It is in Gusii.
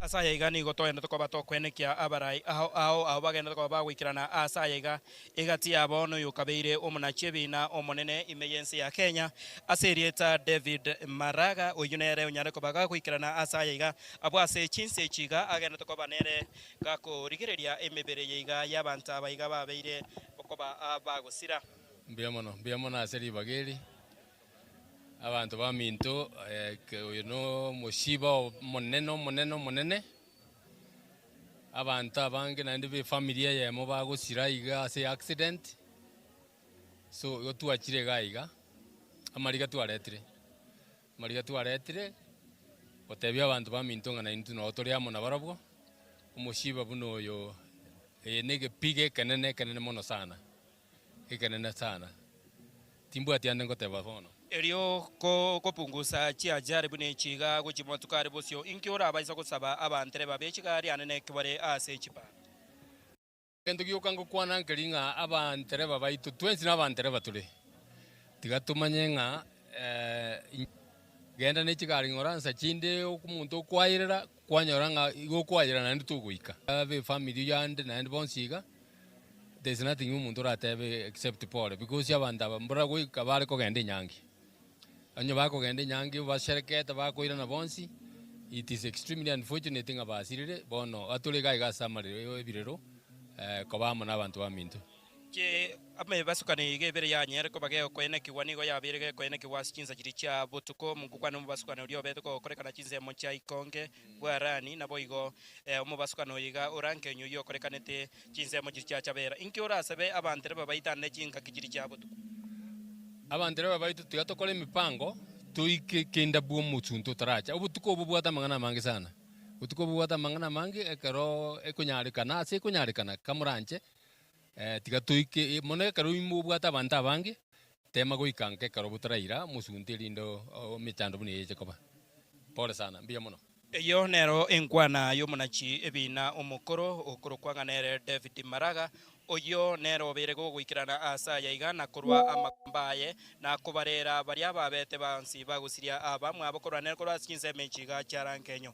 Ase aya iga nigo togenderete koba tokwenekia abarai ao ao abwo bagenderete koba bagoikerana aase aya iga, egati yabo noyokabeire omonachi ebiina omonene ime y'ense ya Kenya, ase erieta David Maraga, oyio nere onyare koba gagoikerana aase aya iga, abwo ase chinse echi iga agenderete koba nere gakorigereria emebere eye iga y'abanto aba iga babeire koba bagosira. Mbuya mono, mbuya mono ase ribaga eri. Abanto baminto, oyo nomoshiba omonene omonene omonene, abanto abange naende ba efamiri eyemo bagosira iga ase accident, so igo twachire iga iga, amariga twaretire, amariga twaretire gotebia abanto baminto ng'a naintwe noo tore amo nabarabwo, omoshiba buna oyo, eye na egepigo ekenene ekenene mono sana. Ekenene sana. Timbwati ande ngoteba bono. Erio kopungusa chiajari buna echi iga gochia motuko are bosio, inki orabaisa gosaba abantereba be chigari ane neki bare ase chipara? Egento gioka ngokwana nkeri ng'a abantereba baito twensi nabantereba tore. Tiga tomanye ng'a genda ne chigari ng'ora nsa chinde omonto okwaerera kwanyora ng'a igo okwaerera naende togoika. Abe efamiri yande naende bonsi iga. There is nothing omonto oratebe except pole because abanto aba mbora goika bare kogenda enyangi. Onye bakogenda enyangi basherekete bakoirana bonsi, it is extremely unfortunate ng'a basirire, bono atore iga iga ase amarero ebirero koba amo na abanto baminto. Inche amebasukano eye iga ebere yanyare koba gekoenekigwa, nigo yabeire gekoenekigwa ase chinsa chiria chia botuko. Omokwana omobasukano oria obete gokorekana chinsemo chia ikonge bw'Harani, naboigo omobasukano oyo iga orankenywe oyio okorekanete chinsemo chiria chia Chabera. Inki orasabe abantereba baito ande chingaki chiria chia botuko? Abantereba baito tiga tokore emipango toike kenda bw'omosunte otaracha. Obotuko obo bobwate amang'ana amange sana. Obotuko obo bobwate amang'ana amange ekero ekonyarekana ase ekonyarekana kamoranche tiga toike mono ekero obwate abanto abange Tema goika nka ekero botaraira omosunte erinde emechando buna eye eche koba. Pole sana, mbuya mono. Eyio nero enkwana y'omonachi ebiina omokoro, okorokwa ng'a nere David Maraga, oyio nere obeire gogoikerana aase aya iga na korwa amagamba aye, na kobarera baria babete bonsi bagosiria abamwabo korwa nere korwa ase chinsemo echi iga chiarankenyo.